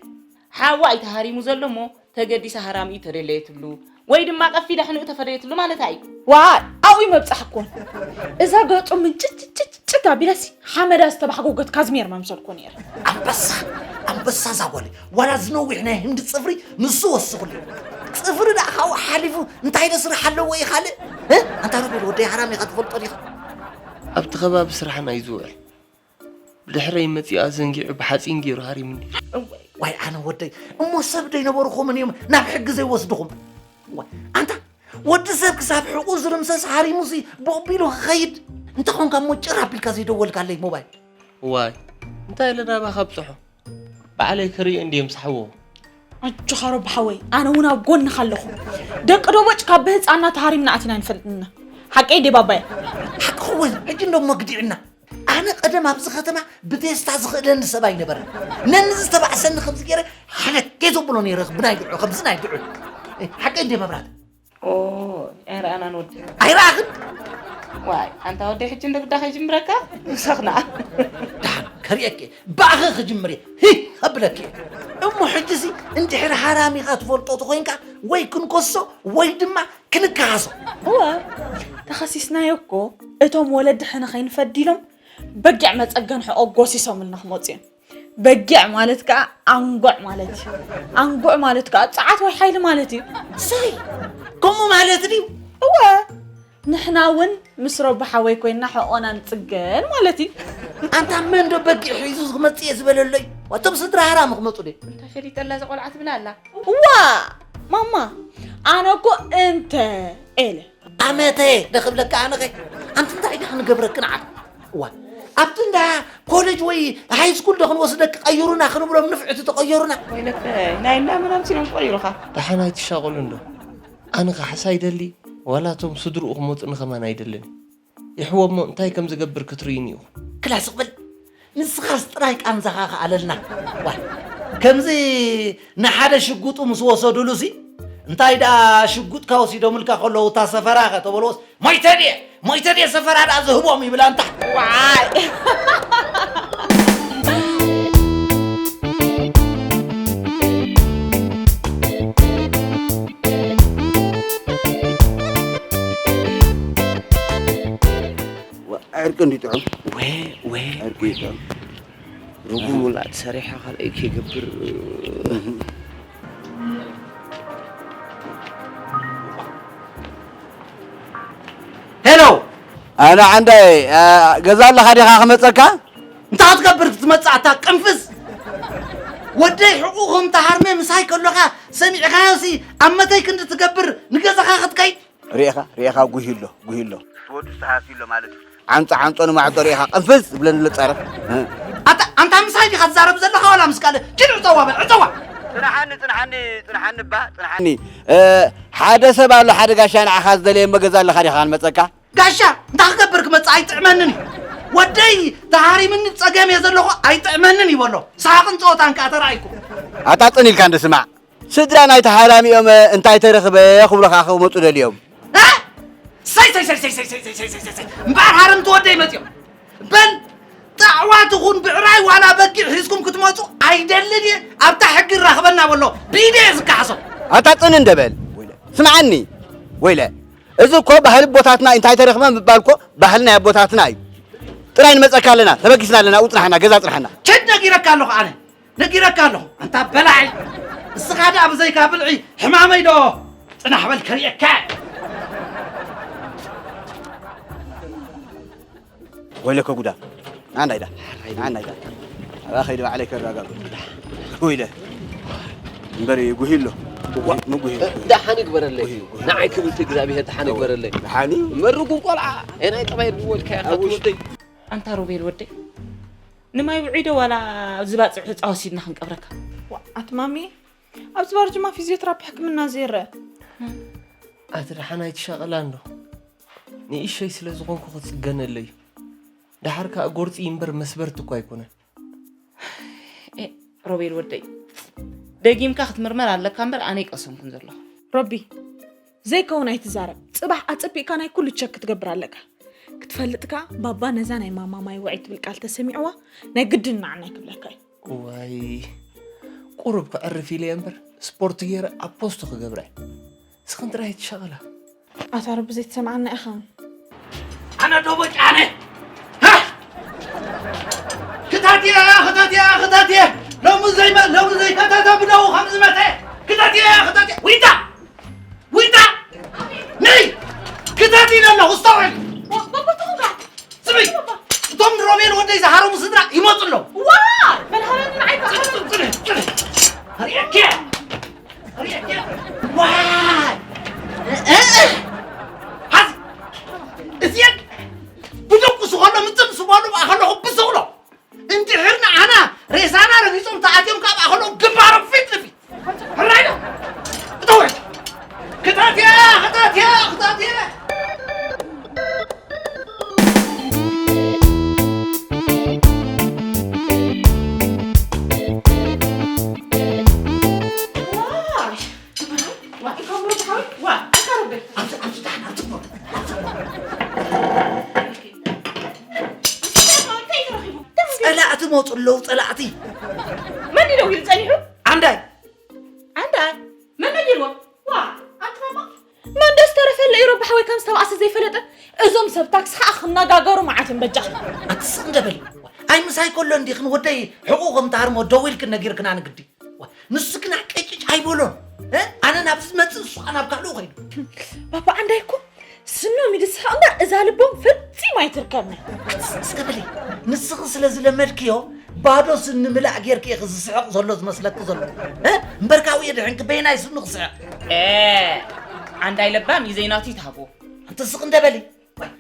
ሓዋ እዩ ተሃሪሙ ዘሎ እሞ ተገዲሳ ሃራሚኡ ተደለየትሉ ወይ ድማ ቀፊዳ ሕንኡ ተፈደየትሉ ማለት እዩ። ዋይ፣ ኣብኡ ይመብጻሕኩን። እዛ ገጹ ምንጭጭጭጭጭ ኣቢለሲ ሓመዳ ዝተባሕጎገት ካዝሜር መምሰልኩ ነይረ። ኣንበሳ፣ ኣንበሳ እዛ ጓለይ። ዋላ ዝነዊሕ ናይ ህንዲ ጽፍሪ ንሱ ወስኹሉ። ጽፍሪ ደኣ ካብኡ ሓሊፉ እንታይ ዶ ስራሕ ኣለዎ እዩ ካልእ? እ? ኣንታ ሮቤል ወደይ ሃራም ኢኻ ትፈልጦ ዲኻ? ኣብቲ ከባቢ ስራሕና እዩ ዝውዕል። ብድሕረይ መጺኡ ኣዘንጊዑ ብሓጺን ገይሩ ሃሪሙኒ። እወ፣ ዋይ ኣነ ወደይ፣ እሞ ሰብ ዶ ይነበርኹምን እዮም ናብ ሕጊ ዘይወስድኹም? ዋይ፣ ኣንታ ወዲ ሰብ ክሳብ ሕቑ ዝርምሰስ ሃሪሙሲ ቦቕ ቢሉ ክኸይድ? እንተ ኾንካ እሞ ጭር ኣቢልካ ዘይደወልካለይ ሞባይል። ዋይ፣ እንታይ ኢለ ናባኻ ኣብጽሖ? ባዕለይ ክርእዮ እንድየ ምሳሕዎ። ኣጆኻ ሮቢ ሓወይ፣ ኣነ እውን ኣብ ጎንኻ ኣለኹ። ደቂ ዶቦጭ ካብ ብህፃና ተሃሪምና ኣቲና ኣይንፈልጥና። ሓቀይ ድየ ባባየ? ሓቅኺ እውን፣ ሕጂ እንዶ እሞ ግዲዕና። ኣነ ቀደም ኣብዚ ከተማ ብቴስታ ዝኽእለኒ ሰብ ኣይነበረን። ነኒ ዝተባእሰኒ ከምዚ ገይረ ሓለኬ ዘብሎ ነይረ ብናይ ድዑ፣ ከምዚ ናይ ድዑ። ሓቀይ እንድየ መብራት? ኦ፣ ኣይረኣናን ወዲ። ኣይረኣኽን? ዋይ፣ ኣንታ ወደይ ሕጂ እንዶ ግዳ ከይጅምረካ? ምሳኽና። ደሓን፣ ከርእየኪ እየ። ብኣኺ ክጅምር እየ። ሂ፣ ከብለኪ እየ። እሞ ሕጂሲ እንድሕር ሃራሚኻ ትፈልጦ ተኾይንካ ወይ ክንከሶ ወይ ድማ ክንከሃሶ። እወ፣ ተኸሲስናዮ እኮ እቶም ወለዲ ሕነ ከይንፈዲ ኢሎም በጊዕ መጸገን ሕቆ ጎሲሶምልና ክመጹ እዮም። በጊዕ ማለት ከኣ ኣንጉዕ ማለት እዩ። ኣንጉዕ ማለት ከኣ ጸዓት ወይ ሓይሊ ማለት እዩ። ሰይ፣ ከምኡ ማለት ድዩ? እወ፣ ንሕና እውን ምስ ረቢ ሓወይ ኮይንና ሕቆና ንጽገን ማለት እዩ። ኣንታ መን ዶ በጊዕ ሒዙ ክመጽእ እየ ዝበለሎይ? ዋቶም ስድራ ሃራም ክመጹ ድዮም? እንታይ ፈሊጠላ እዛ ቆልዓ ትብል ኣላ? እዋ፣ ማማ፣ ኣነ እኮ እንተ ኤለ ኣመተ ዶ ክብለካ ኣነኸ? ኣንቲ እንታይ ኢኻ ክንገብረክን ዓብ? እዋ፣ ኣብቲ እንዳ ኮሌጅ ወይ ሃይ ስኩል ዶ ክንወስደክ ቀይሩና ክንብሎም ንፍዕቲ ተቐየሩና? ወይለከ፣ ናይ እንዳ መን ኣምሲሎም ክቐይሩኻ? ደሓን ኣይትሻቐሉ እንዶ። ኣነ ካሕሳ ኣይደሊ፣ ዋላ እቶም ስድርኡ ክመጹኒ ከማን ኣይደልን። ይሕዎ እሞ እንታይ ከም ዝገብር ክትርእዩኒ ኢኹም። ክላ ስቕ በል። ንስኻስ ጥራይ ቃንዛኻ ከኣለልና። ዋይ፣ ከምዚ ንሓደ ሽጉጡ ምስ ወሰዱሉሲ፣ እንታይ ደኣ ሽጉጥካ ወሲዶምልካ ከለዉ እታ ሰፈራ ከተበልዎስ፣ ሞይተ ድየ? ሞይተ ድየ ሰፈራ ደኣ ዝህቦም ይብል ኣንታ። ዋይ። ዋ፣ ዕርቂ እንዲ ጥዑም። ወ-፣ ወ-፣ ዕርቂ ጥዑም። ርጉም ውላድ ሰሪሐ ካልኣይ ከይገብር። ሄሎ! ኣነ ዓንዳይ፣ አ፣ ገዛ ኣለኻ ዲኻ ክመጸካ? እንታይ ክትገብር ክትመጽእ ኣታ ቅንፍዝ? ወደይ ሕቑ ከም ተሃርመ ምሳይ ከሎኻ ሰሚዕካዮሲ ኣብ መተይ ክንዲ ትገብር ንገዛኻ ክትከይድ? ርኢኻ፣ ርኢኻ ጉሂሎ፣ ጉሂሎ። ወዱ ዝተሃሲሎ ማለት እዩ። ዓንጾ፣ ዓንጾ ንማዕጾ ርኢኻ ቅንፍዝ ዝብለኒ ኣሎ ጸረፍ። ኣታ፣ ኣንታ ምሳይ ዲኻ ትዛረብ ዘለኻ ዋላ ምስ ካልእ? ኪድ ዕጸዋ በል፣ ዕጸዋ! ጽንሓኒ፣ ጽንሓኒ፣ ጽንሓኒ እባ፣ ጽንሓኒ። ኒ፣ እ፣ ሓደ ሰብ ኣሎ፣ ሓደ ጋሻ ንዓኻ ዝደለየ እሞ ገዛ ኣለኻ ዲኻ ክንመጸካ? ጋሻ፣ እንታይ ክገብር ክመጽእ ኣይጥዕመንን እዩ። ወደይ ተሃሪምኒ ጸገም እየ ዘለኹ ኣይጥዕመንን እዩ በሎ። ሰሓቕን ጸወታን ከኣ ተራእይኩ። ኣታ ጽን ኢልካ እንዶ ስማዕ። ስድራ ናይቲ ሃራሚ እዮም፣ እንታይ ተረኽበ ክብሉኻ ክመጹ ደልዮም። እ? ሰይ፣ ሰይ፣ ሰይ፣ ሰይ፣ እምበኣር ሃረምቲ ወደይ መጺኦም። በል፣ ጣዕዋ ትኹን ብዕራይ ዋላ በጊዕ ሒዝኩም ክትመጹ ኣይደልን እየ። ኣብታ ሕጊ ይራኽበና በሎ። ብኢደ እየ ዝከሓሶ። ኣታ ጽን እንደ በል። ወይለ። ስምዓኒ። ወይለ። እዚ እኮ ባህሊ ቦታትና እንታይ ተረኽበ ምባል እኮ ባህልና ኣቦታትና እዩ። ጥራይ ንመጸካ ኣለና፣ ተበጊስና ኣለና፣ ኣብኡ ጽናሕና፣ ገዛ ጽናሕና። ችድ ነጊረካ ኣለኹ ኣነ። ነጊረካ ኣለኹ። ኣንታ በላዒ። እስኻ ደኣ ብዘይካ ብልዒ ሕማመይ ዶ? ጽናሕ በል ከርእየካ። ወይለከ ጉዳ። ኣንዳ ኢዳ። ኣንዳ ኢዳ። ኣባ ኸይዲ ባዕለይ ከራጋጉ። ወይለ። እምበር ይጉሂ ኣሎ። ዋ። ምጉሂ። ደሓን ይግበረለይ። ጉሂ፣ ጉሂ። ንዓይ ክብል እቲ እግዚኣብሄር ደሓን ይግበረለይ። ደሓን እዩ። እምበር ርጉም ቆልዓ፣ ኤናይ ጠባይ ድወልካያ ኣቡሽ። ወደይ። ኣንታ ሮቤል ወደይ፣ ንማይ ውዒዶ ዋላ ኣብዚ ባጽዕ ተጻወሲድና ክንቀብረካ? ዋ፣ ኣቲ ማሚ፣ ኣብዚ ባርጅማ ፊዚዮትራፒ ሕክምና ዘይረአ። ኣቲ ደሓን ኣይትሻቐላ እንዶ። ንእሸይ ስለ ዝኾንኩ ክጽገነለይ። ደሓር ከኣ ጎርጺ እምበር መስበርቲ እኮ ኣይኮነን። ኤ፣ ሮቤል ወደይ፣ ደጊምካ ክትምርመር ኣለካ እምበር ኣነ ይቀሰምኩን ዘለኹ። ሮቢ፣ ዘይከውን ኣይትዛረብ። ጽባሕ ኣጸቢቕካ ናይ ኩሉ ቸክ ክትገብር ኣለካ። ክትፈልጥካ፣ ባባ ነዛ ናይ ማማ ማይ ውዒ ትብል ቃል ተሰሚዕዋ፣ ናይ ግድን ንዓና ይክብለካ እዩ። ዋይ፣ ቁሩብ ክዕርፍ ኢለ እየ እምበር፣ ስፖርት ገይረ ኣብ ፖስቱ ክገብረ እየ። ንስኽን ጥራይ ኣይትሻቐላ። ኣታ ረቢ ዘይትሰምዓና ኢኻ። ኣነ ዶ በቃ ኣነ? ሃ? ክታትየ፣ ክታትየ፣ ክታትየ። ሎሚ ዘይመ-፣ ሎሚ ዘይከታተ ብደው ከም ዝመተ። ክታትየ፣ ክታትየ። ዊታ! ዊታ! ነይ! ክታትየ ኣለኹ፣ እስተውዕል። ስሚ! እቶም ንሮቤል ወደይ ዝሃረሙ ስድራ ይመጹ ኣለዉ። ዋ! በል ሃበኒ ንዓይ ከኣ። ጽንሕ፣ ጽንሕ፣ ጽንሕ። ርእየኪ! ርእየኪ! ዋይ! እ-፣ እ-፣ ሓዚ! እዚአን ብደቁሱ ከሎ ምጽም ስበሉ ከለኹ ብስቕሎ። እንድሕር ንዓና ሬሳና ረጊጾም ተኣትዮም ካብ ኣኸሎም ግንባሮም ፊት ንፊት። ሕራይ ዶ? እተወ! ክታትያ! ክታትያ! ክታትያ! ጸላእቲ መጹ ኣለዉ፣ ጸላእቲ። መን እዩ ደዊሉ ጸኒሑ? ዓንዳይ። ዓንዳይ? መን ነጊርዎ? ዋ፣ ኣንቲ ማማ። መን ዶ ዝተረፈለ እዩ ረቢ ሓወይ ከም ዝተባእሰ ዘይፈለጠ? እዞም ሰብ ታክሲ ኸኣ ክነጋገሩ መዓት እምበጃ። ኣቲ ስቕ እንደ በሊ። ኣይ ምሳይ ከሎ እንዲኽን ወደይ ሕቑ ከም ትሃርሞ ደዊልክን ነጊርክና ንግዲ። ዋ፣ ንሱ ግና ቅጭጭ ኣይበሎን። እ? ኣነ ናብ ዝመጽእ እሱ ኸኣ ናብ ካልኡ ኸይዱ። ባባ ዓንዳይ እኮ ስኖም ኢሉ ዝስሕቕ እምበር እዛ ልቦም ፈጺማ ኣይትርከብን። ኣቲ ስቕ እስከ በሊ። ንስኺ ስለ ዝለመድክዮ ባዶ ስኒ ምላእ ጌርኪ ኢኺ ዝስሕቕ ዘሎ ዝመስለኪ ዘሎ። እ? እምበር ካብኡ የድሕንኪ በየናይ ስኑ ክስሕቕ? ኤ፣ ዓንዳይ ለባም እዩ ዘይናቱ ይትሃቦ። ኣንቲ ስቕ እንደ በሊ።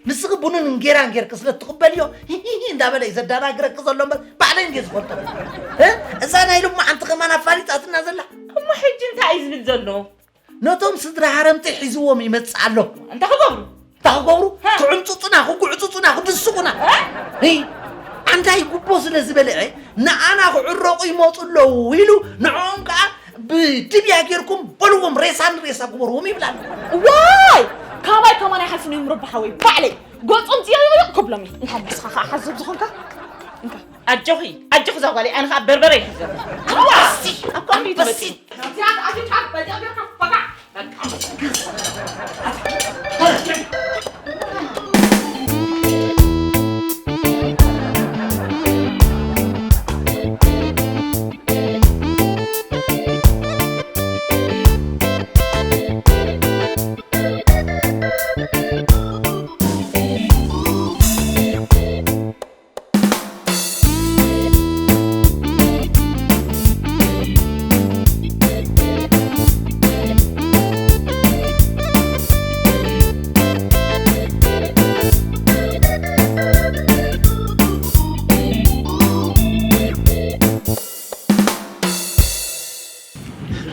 ንስኺ ቡንን እንጌራን ጌርኪ ስለ እትቕበልዮ፣ ሂሂሂ እንዳበለ እዩ ዘደናግረኪ ዘሎ እምበር፣ ባዕለይ እንድየ ዝፈልጦ። እ? እዛ ናይ ሎማዓንቲ ከማን ኣፋሊጣትና ዘላ። እሞ ሕጂ እንታይ እዩ ዝብል ዘሎ? ነቶም ስድራ ሃረምቲ ሒዝዎም ይመጽእ ኣሎ። እንታይ ክገብሩ? እንታይ ክገብሩ? ሃ? ክዕምጽጹና፣ ክጉዕጽጹና፣ ክድስቑና። እ? ሂ፣ ኣንታይ ጉቦ ስለ ዝበልዐ፣ ንኣና ክዕረቑ ይመጹ ኣለዉ ኢሉ፣ ንዕኦም ከኣ ብድብያ ጌርኩም በልዎም፣ ሬሳ ንሬሳ ግበርዎም ይብል ኣሎ። ዋይ! ካባይ ከማን ኣይሓልፉን እዮም ረቢ ሓወይ። ባዕለይ ገጾም ጽዮዮዮ ክብሎም እየ። እንካ ንስኻ ከኣ ሓዘብ ዝኾንካ። እንካ። ኣጆኺ፣ ኣጆኺ እዛ ጓለይ፣ ኣነ ከኣ በርበረ ይሕዘ። ኣንበሲ! ኣብ ከምኡ እዩ ተመጺኡ። እዚኣ ኣፍንጫ በዚኣ ጌርካ በቃ።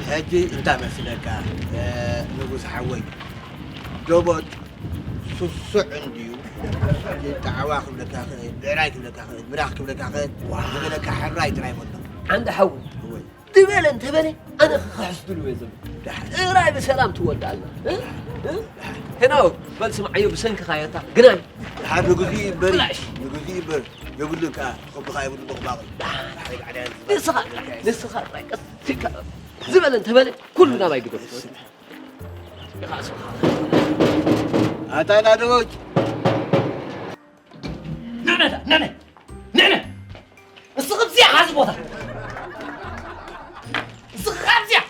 ሕጂ እንታይ መስለካ፣ እ፣ ንጉስ ሓወይ? ዶቦት ስሱዕ እንድዩ። ጣዕዋ ክብለካ ክእል፣ ብዕራይ ክብለካ ክእል፣ ብራኽ ክብለካ ክእል፣ ዝበለካ ሕራይ ጥራይ በሎ። ዓንዲ ሓወይ፣ እወይ። ዝበለ እንተበለ፣ ኣነ ክኽሕስ ድልው እየ ዘሎ። ደሓን። ጥራይ ብሰላም ትወዳእና። እ? እ? ሄናው፣ በል ስምዓዮ፣ ብሰንክኻ እያ እታ ግናይ። ደሓን ንግዜኡ ይበር፣ ብላሽ። ንግዜኡ ይበር። የብሉን ከኣ፣ ትኸብዱ ከኣ የብሉን፣ በቕባቕ። ንስኻ፣ ንስኻ ጥራይ ቀስ ኢልካ ዝበለ እንተበለ፣ ኩሉ ናባይ ግበር። ኣታ ናደቦች። ንዕነ፣ ንዕነ፣ ንዕነ። ንስኺ ኣብዚኣ ሓዚ ቦታ። ንስኺ ኣብዚኣ።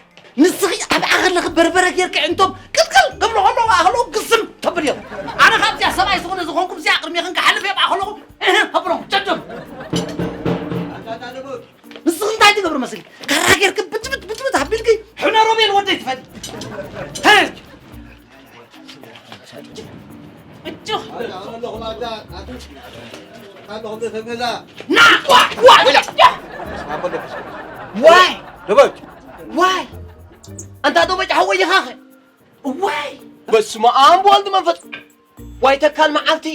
ንስኺ ኣብ ኣኸለኺ በርበረ ጌርኪ እንቶም ቅልቅል ክብሉ ከለዉ ኣኸለዉ ግስም ተብልዮም። ኣነ ካብዚኣ ሰብኣይ ዝኾነ ዝኾንኩም እዚኣ ቅድሜኽን ክሓልፍ እየ ብኣኸለኹም እህ ከብሎም ጨጨም። ንስኺ እንታይ ትገብሪ መስልኪ? ካራ ጌርኪ ብትብት ብትብት ኣቢልኪ ሕነ ሮቤል ወደይ ትፈሊ። ሄ! እጆ! ና! ዋ! ዋ! ዋይ! ደበጭ! ዋይ! ኣንታ ደበጭ ሓወይ ኢኻ ኸ? ዋይ! በስመ ኣብ ወልድ መንፈስ። ዋይ ተካል መዓልቲ።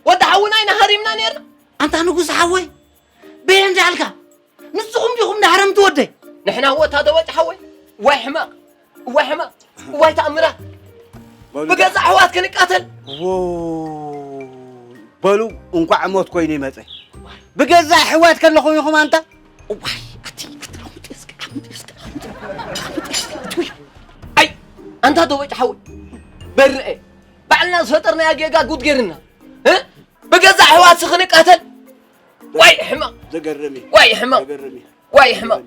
ወዲ ሓውና ኢና ሃሪምና ነርና። ኣንታ ንጉስ ሓወይ፣ በየ እንዳልካ። ንስኹም ዲኹም ንሃረምቲ ወደይ? ንሕና ወታ ደበጭ ሓወይ። ዋይ ሕመቕ። ዋይ ሕመቕ። ዋይ ተኣምራት። በሉ ብገዛ ኣሕዋት ክንቃተል። ዎ፣ በሉ እንኳዕ ሞት ኮይኑ ይመጸ። ብገዛ ኣሕዋት ከለኹም ኢኹም ኣንታ። ዋይ፣ ኣቲ፣ ኣቲ፣ ኣሙጥ እስኪ፣ ኣሙጥ እስኪ፣ ኣሙጥ፣ ኣሙጥ እስኪ፣ እትውይ። ኣይ፣ ኣንታ ደበጭ ሓወይ። በርአ። ባዕልና ዝፈጠርናያ ጌጋ ጉድ ገይርና። እ? ብገዛ ኣሕዋት ክንቃተል። ዋይ ሕመቕ። ዘገርም እዩ። ዋይ ሕመቕ። ዘገርም እዩ። ዋይ ሕመቕ።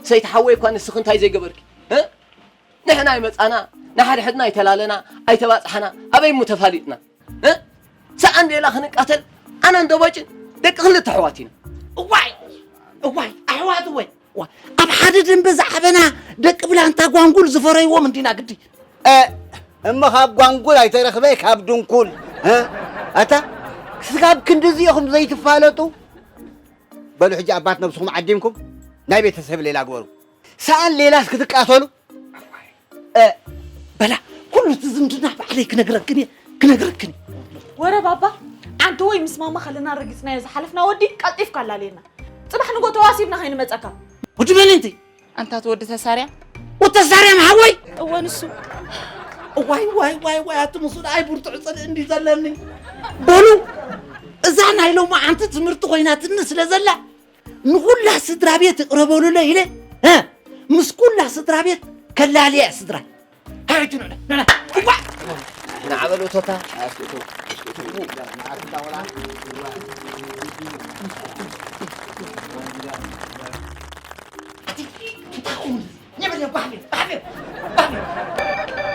ሰይቲ ሓወይ እኳ ንስኺ እንታይ ዘይገበርኪ? እ? ንሕና ኣይመጻና፣ ንሓድሕድና ኣይተላለና፣ ኣይተባጻሕና፣ ኣበይ እሞ ተፋሊጥና? እ? ሰኣን ሌላ ክንቃተል፣ ኣነን ደቦጭን ደቂ ክልተ ኣሕዋት ኢና። እዋይ! እዋይ! ኣሕዋት እወይ! እዋይ! ኣብ ሓደ ደንበ ዝዓበና ደቂ ብላንታ ጓንጉል ዝፈረይዎም እንዲና ግዲ። እ፣ እሞ ካብ ጓንጉል ኣይተረኽበ፣ ካብ ድንኩል። እ? ኣታ፣ ስጋብ ክንድዚ ኢኹም ዘይትፋለጡ? በሉ ሕጂ ኣባት ነብስኹም ዓዲምኩም ናይ ቤተሰብ ሌላ ግበሩ። ሰኣን ሌላስ ክትቃተሉ? እ፣ በላ፣ ኩሉ እቲ ዝምድና ባዕለይ ክነግረክን እየ፣ ክነግረክን እየ። ወረ ባባ፣ ኣንቲ ወይ ምስ ማማ ከለና ረጊጽናዮ ዝሓለፍና ወዲ ቀልጢፍካ ኣላልየና። ጽባሕ ንጎ ተዋሲብና ከይንመጸካ። ወዲ መን እንቲ? ኣንታ እቲ ወዲ ተሳርያ? ወዲ ተሳርያ መሓወይ? እወ፣ ንሱ። ዋይ፣ ዋይ፣ ዋይ፣ ዋይ፣ ኣቲ ምስኡ ደኣ ኣይ ብርቱዕ ጽልኢ እንዲ ዘለኒ። በሉ፣ እዛ ናይ ሎማዓንቲ ትምህርቲ ኮይናትኒ ስለ ዘላ፣ ንኹላ ስድራ ቤት ይቕረበሉለ ኢለ፣ እ፣ ምስ ኩላ ስድራ ቤት ከላልያ እያ ስድራይ። ሃይ፣ ሕጂ ንዑ፣ ንዑ፣ ንዑ። እዋ! ንዓ በሉ ቶታ። ኣቲ፣ እንታይ ኾን? ንበል፣ ባሕሪ፣ ባሕሪ፣ ባሕሪ።